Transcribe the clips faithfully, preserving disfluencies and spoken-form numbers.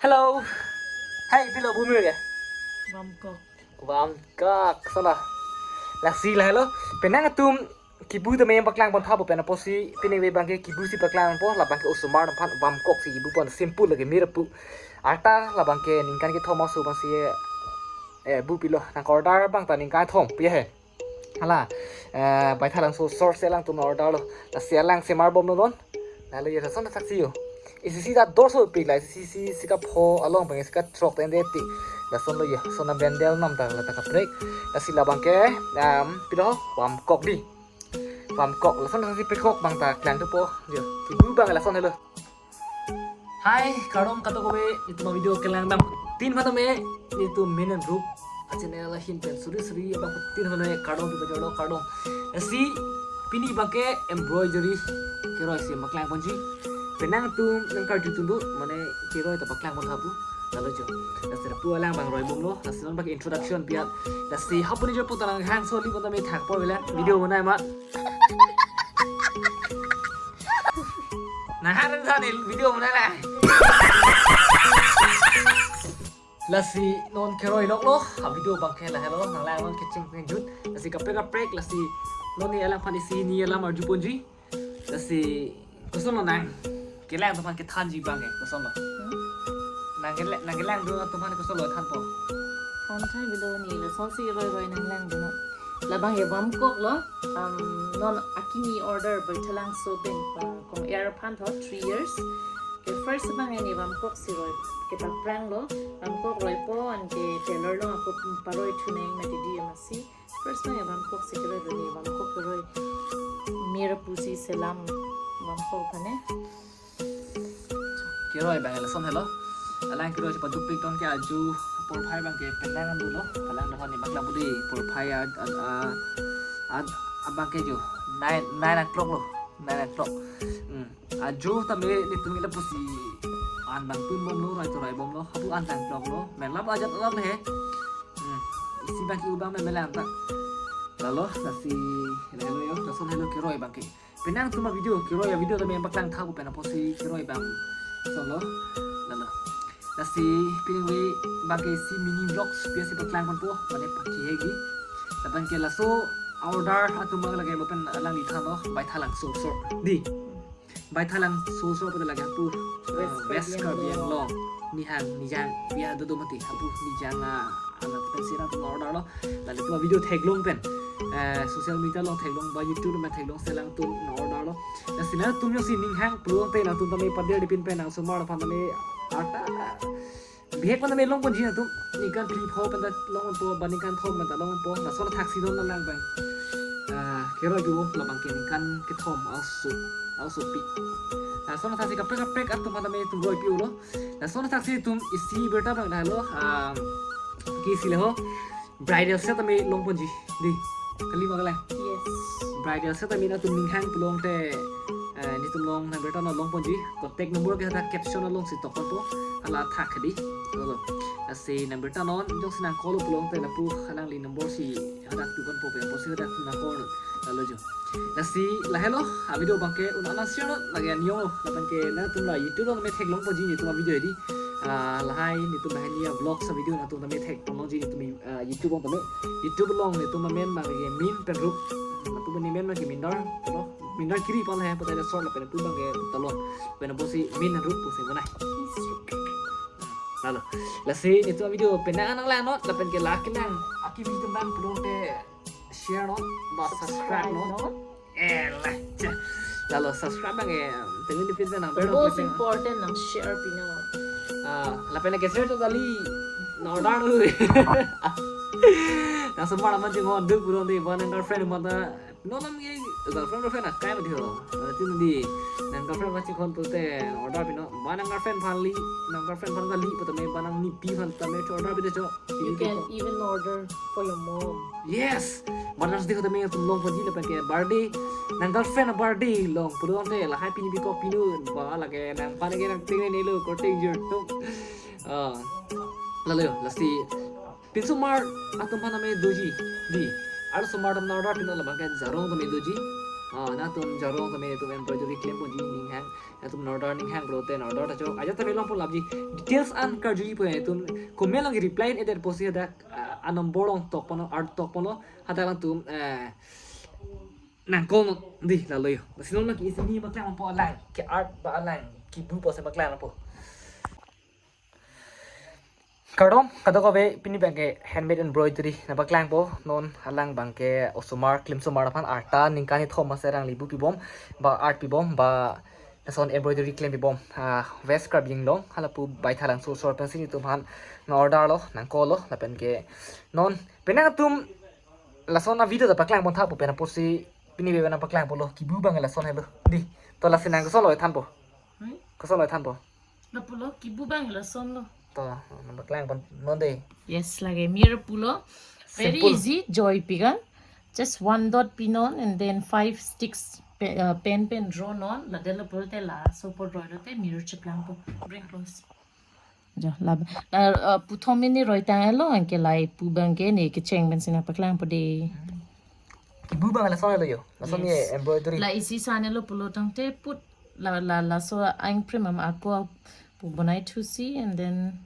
Hello. Hai, pilo bumir ke? Bangkok. Bangkok, sana. Lasi lahelo. Penang atum kibu tame paklang pon tha pu pen apotsi pini abangke kibu si paklang po, labangke osomar aphan Bangkok si kibu pon, simple lake mir pu. Arta labangke ningkan kethom aso abangsi, eh, bu pilo nang order abang ta ningkan thom pi he. Hala, eh, Baithalangso Osor si alangtum order lo. Lasi alang semar bomlo non. Lahelo yo, lason thaksi yo. Isi si ta dor sopik la, isi si, si kapho along abang si kathrok tende ti. Lason lo yo, lason abandel nam ta la ta kaprek. Lasi labangke, um, pilo Bangkok di. Bangkok, lason thaksi prekok abang ta klang thupo. Yo, kibu abang lason helo. Hai, kardom kadokave, netum avideo kelang abangphutin aphan tame, netum Min and Rup achannel ahin pen suri suri abangphutin aphan tame kardom pipajorlo, kardom. Lasi pini abangke embroidery keroi si paklang ponji. Penang atum nangkarju tunduk, mane keroi ta paklang pon tha pu. Lahelo jo. Lasi pu alang abang roi bomlo, lasi non abangke introduction pi-at. Lasi hapu ni jo pu ta nanghangso li pon tame thak po bela video bonai ma. Nahar tha ne video bonai la. Lasi non keroi loklo, ha video abangke lahelo, nanglang non kecheng pengjut. Lasi kaprek kaprek, lasi non ne alangphan isi hini alam arju ponji. Lasi kosonlo nang? Kelang atum aphan kethanji abangke kosonlo? Hmm? Nang kele-, nangkelang atum aphan kosonlo thanpo? Than thai bilo ne, lasonsi roi roi nanglang dun. Labang ya Bangkok lo, um, non akimi order Baithalangso pen, uh, kong-er aphan tho three years. Ke first abang ne Bangkok si roi, ke paprang lo, Bangkok roi po anke tailor lo ako paroi thuneng mati di masi. First abang ya Bangkok si keroi dun ne, Bangkok keroi. Mir pusi selam Bangkok aphan ne. Keroi abang lason helo. Alang keroi si paduk pik ton ke aju porphai abangke penang dolo. Alang dohon ne makla budi porphai ad, ad, ad, ad, abangke jo nine, nine o'clock lo. Nine o'clock. Hmm. Aju tame netum ila pusi an abang pun bomlo, roi to roi bomlo. Hapu an nine o'clock lo. Menlap ajat alam he. Hmm. Isi abangke ubang me melang ta. Lahelo, lasi lahelo yo, lason helo keroi abangke. Penang atum avideo, keroi avideo tame paklang tha pu pen apotsi keroi abang. Lason lo, lahelo. Lasi pini abangke isi mini vlogs biar si paklang ponpo, mane paki hegi. Labangke laso order atum abang lake bo pen alangli thanlo, Baithalangso Osor. Di. Baithalangso Osor pada lake hapu, West, eh, West Karbi Karbi Anglong. Anglong. Nihang, Nijang, ya dodo mati, hapu Nijang, ah, anak pensi atum order lo. Lalu netum avideo theklong pen, eh, social media along theklong, ba YouTube along theklong si alangtum order lo. Lasi netum jongsi ninghang pulote nangtum tame padir di pin pen nang osomar aphan tame arta bihek aphan tame long ponji nangtum. Ningkan phli pho pen ta long ponpo, ba ningkan thom pen ta long ponpo. Lason thaksi non alang abang. Ah, keroi ju labangke ningkan kethom aso, aso pi. Lason thaksi kaprek kaprek atum aphan tame netum roi pi-ulo. Lason thaksi netum isi birta abang lahelo, ah, ke isi le ho. Bridal set tame long ponji. Di. Kali ma kalang? Yes. Bridal set tame netum ninghang pulote, eh, netum long nang birta non long ponji. Contact number ke hadak caption along si tok ponpo. Hala thak di. Lahelo. Lasi nang birta non jongsi nang call pulote lapu alangli number si hadak pi ponpo pen apotsi hadak nang call. Lahelo jo. Lasi lahelo, avideo abangke un-an share lo, lake an-ong lo, labangke nangtum la YouTube along tame theklong ponji netum avideo di. Ah, lahai netum banghini avlogs avideo nangtum tame theklongji netum, ah, YouTube along tame. YouTube along netum amen abangke Min pen Rup. Lapu amen abangke Mindar, no? Mindar kiri pon he, patai da sor lapen lapu abangke Talon. Pen apotsi Min Rup pusi bonai. Lahelo. Lasi netum avideo penang nanglang non, lapenke lake nang akimi atum abang pulote share non, ba subscribe non. Subscribe non. Eh, lah, cha. Lahelo subscribe abangke, tengin di pin nang, the most important nang share pi non. Ah, lapen ke share to kali, nang order nu. Nang osomar aman chinghon duk pulote, ba nang girlfriend mata, non nam ke girlfriend, girlfriend akai mati ho. Berarti nanti nang girlfriend aphan chinghon pulote order pi non, ba nang girlfriend aphan kali, nang girlfriend aphan kali, patame ba nangnipi aphan tame order pi de cho. You can even order for your mom. Yes! Mother's Day tame netum long ponji lapenke birthday. Nang girlfriend birthday long pulote lahai pini piko pinu. Ba lake nang aphan ke nang ting ne lo korte injur tu. Ah. Lahelo, lasi. Pinsomar atum aphan tame doji. Di. Arsomar atum nang order pi non labangke Jarong tame doji. Ah, nangtum jarong tame itum embroidery klemponji ninghang, nangtum order ninghang pulote order ta chok. Ajat tame longpo lapji. Details an karjuji po itum comment along reply-edet apotsi hadak, ah, a number along tokponlo, art tokponlo, hadak nangtum, eh, nangkoknon dei, lalo jo. Lasi non ke isi ni paklangpo alang, ke art ba alang, kibu pusi paklangpo. Kardom kadokave, pini abangke handmade embroidery nangpaklangpo, non alang abangke osomar, klimsomar aphan arta ningkan kethom aser alangli bu pibom, ba art pibom, ba lason embroidery klempibom, ah, West Karbi Anglong, halapu Baithalangso osomar pensi netum aphan nang-orderlo, nangkoklo, lapen ke non penang atum lason a-video ta paklangpon tha pu pen apotsi pini ave nangpaklangponlo, kibu abang lason helo. Dei, to lasi nang kosonlo thanpo? Hmm? Kosonlo thanpo? Lapulo, kibu abang lasonlo. To, nangpaklangponnon dei. Yes, lake mir pulo. Very simple. Easy, joy pigan. Just one dot pinon and then five sticks pe-, uh, pen pen draw non. Ladak lo pulote laso apot roi lote mir cheplangpo. Bring close. Jo, la, la, uh, puthom ini roi tanglo, anke lahei pu abangke ne kecheng pensi nangpaklangpo dei. Kibu abang lason helo jo. Lason ye. Yes. Embroidery. La isi sanelo pulo tangte put la, la, laso angprim ama ako pu bonai thusi and then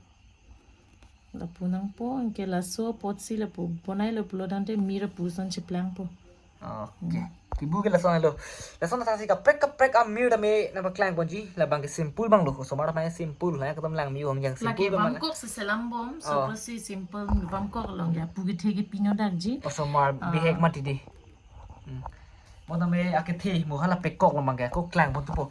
lapu nangpo, anke laso apotsi lapu bonailo pulo tangte mir apu ason cheplangpo. Okay. Kibu ke lason helo. Lason athasi kaprek kaprek amir tame nangpaklangponji. Labangke simple abanglo, osomar aphan simple, ha, ekdom langme-o, hangjang simple. Lake abang bamkok si selambom, so, oh, pusi simple bamkok along ya, pu kethe ke pinon dakji. Osomar, ah, bihek mati dei. Hmm. Mo tame akethe mo hala pekok lo abangke, ako klangpon thupo.